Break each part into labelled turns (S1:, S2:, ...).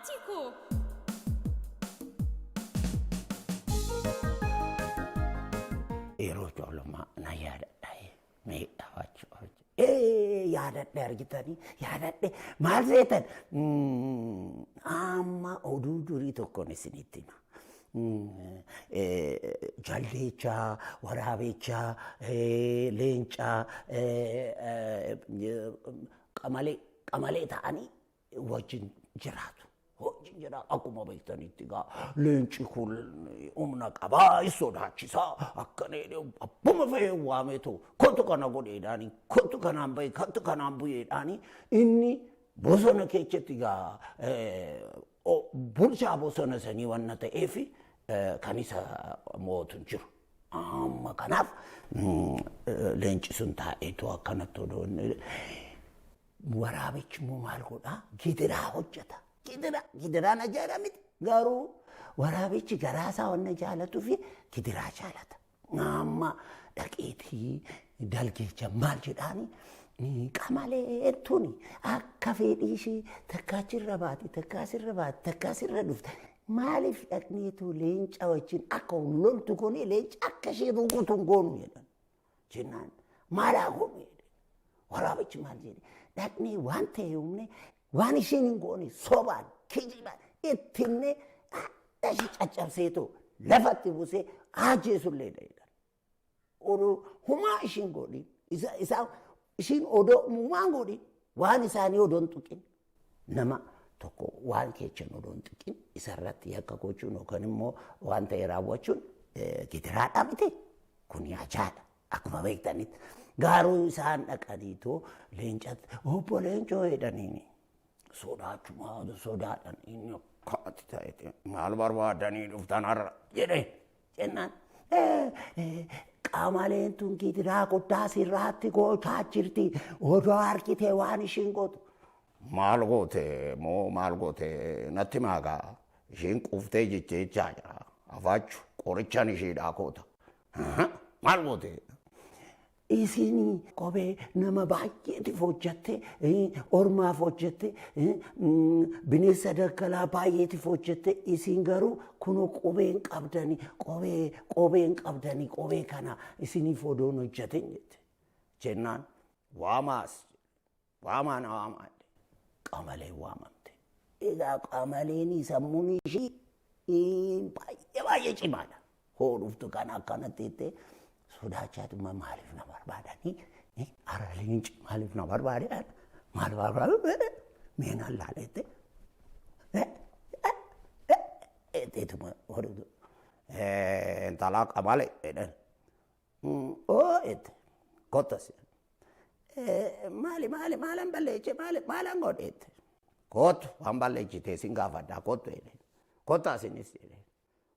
S1: Maatii koo.
S2: Yeroo ijoollummaa na yaadadha. Mee afaachuu. Ee yaadadhe argitanii yaadadhe maal seetan amma oduu durii tokkoon isinitti hima. Jaldeechaa, waraabechaa, leencaa, qamalee qamalee ta'anii wajjin jiraatu. Wajjin jiraatu akkuma beektanitti egaa leenci kun humna qabaa hin sodaachisaa akkana jedhee abbuma fe'ee waameetu kottu kana godheedhaani kottu kanaan bahe kottu kanaan bu'eedhaani inni bosona keessatti egaa bulchaa bosona sanii wanna ta'eef kan isa mo'atu hin jiru. Amma kanaaf leenci sun taa'eetu akkanatti odoo inni waraabichi immoo maal godhaa? Gidiraa hojjeta. Gidiraa gidiraan ajaa'iba miti. Garuu waraabichi garaasaa wanna jaalatuu fi gidiraa jaalata. Amma dhaqeetii dalgeecha maal jedhaani qamaleen tuni akka fedhii ishee takka achirra baati takka asirra baati takka asirra dhufte maaliif dhaqneetu leenca wajjin akka loltu goonee leenca akka ishee rukutu hin goonu jedhan jennaan maal haa goonu jedhe waraabichi maal jedhe dhaqnee waan ta'e humne waan isheen hin goone sobaan kijibaan ittinne ishee caccabseetu lafatti buusee ajjeesullee dha. Odoo humaa ishiin godhin isa isaa ishiin odoo humaa godhin waan isaanii odoo hin tuqin nama tokko waan keechan odoo hin tuqin isarratti yakka gochuun yookaan immoo waan ta'e raawwachuun gidiraadha miti kun ajaadha akkuma beektanitti garuu isaan dhaqaniitoo leencatti obbo leencoo jedhaniini sodaachuma sodaadhan inni akkanatti ta'e maal barbaadanii dhuftan har'a jedhe jennaan qamaleen tun gidiraa guddaa sirraatti gochaa jirti odoo argite waan ishiin gootu. Maal goote moo maal goote natti maagaa ishiin quuftee jechee jira afaachu qorichaan isheedhaa koota. Maal goote? Isin kophee nama baay'eetiif hojjatte, ormaaf hojjatte, bineensa daggalaa baay'eetiif hojjatte, isin garuu kunoo kophee hin qabdani, kophee kophee hin qabdani, kophee kana isiniif odoon hojjatin jette. Jennaan waamaas waamaa na waamaa jedhe. Qamaleen waamamte. Egaa qamaleen sammuun ishii baay'ee baay'ee cimaadha. Hoo dhuftu kan akkanatti jettee sodaachaatuma maaliif na barbaadanii ara leenci maaliif na barbaade maal barbaade mee naan laala jettee jetteetuma hodhutu. Intalaa qamalee jedhan. Oo jette kottas. Maali maali maalan balleeche maali maalan godhe jette. Kottu waan balleechite sin gaafadhaa kottu jedheen. Kottaa isinis jedheen.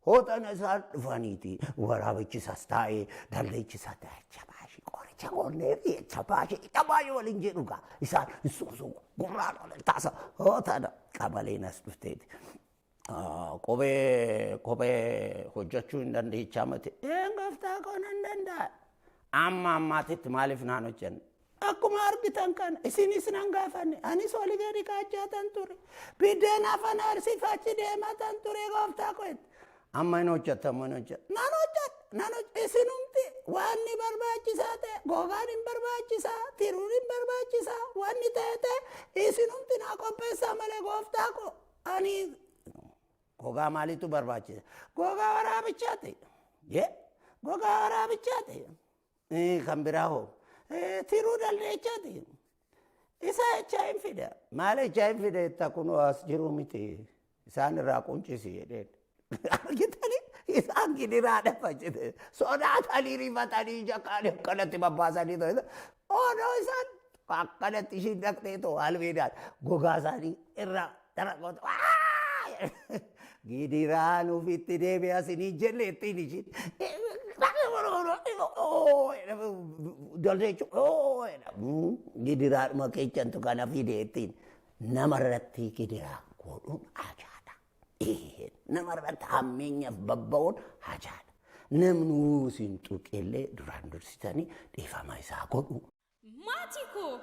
S2: Hooxana isaan dhufaniiti waraabichi isas taa'ee dalleechi isaa taa'ee chabaashi qoricha goonnee fi chabaashi chabaashi waliin jedhu gaa isaan suusuun gurraan waliin taasa hooxana qamaleen as dhufteeti. Kophee kophee hojjechuu hin dandeechaa miti. Een gooftaa koo nan danda'a. Amma ammaatitti maaliif naan hojjenne? Akkuma argitan kana isinis nan gaafanne anis oli gadi kaachaa tan ture. Biddeen afaan arsifachi deemaa tan ture gooftaa koo. Amma hin hojjetamu hin hojjeta. Nan hojjedha nan hojjedha isinumti waan ni barbaachisaa ta'e gogaan hin barbaachisaa tiruun hin barbaachisaa wanni ta'e ta'e isinumti naa qopheessaa malee gooftaa koo. Ani gogaa maaliitu barbaachisa? Gogaa waraabichaati. Jee gogaa waraabichaati. Kan biraa hoo? Tiruu daldeechaati. Isa jechaa hin fida. Maal jechaa hin fida jetta kunoo as jiru miti. Isaan irraa quncisi jedheen. Argitanii isaan gidiraa dhafa jedhe. Sodaatanii rifatanii ija kaanii akkanatti babbaasanii ta'e. Odoo isaan akkanatti ishiin dhaqxee too albeedhaan gogaa isaanii irraa daragoota. Gidiraan ofitti deebi'a isinii jenne ittiin ishiin. Gidiraadhuma keechantu kana fide ittiin namarratti gidiraa godhuun ajaadha. Namarratti hammeenyaaf babba'uun hajaadha. Namni isin tuqellee duraan dursitanii dhiifama isaa godhu.
S1: Maatii koo.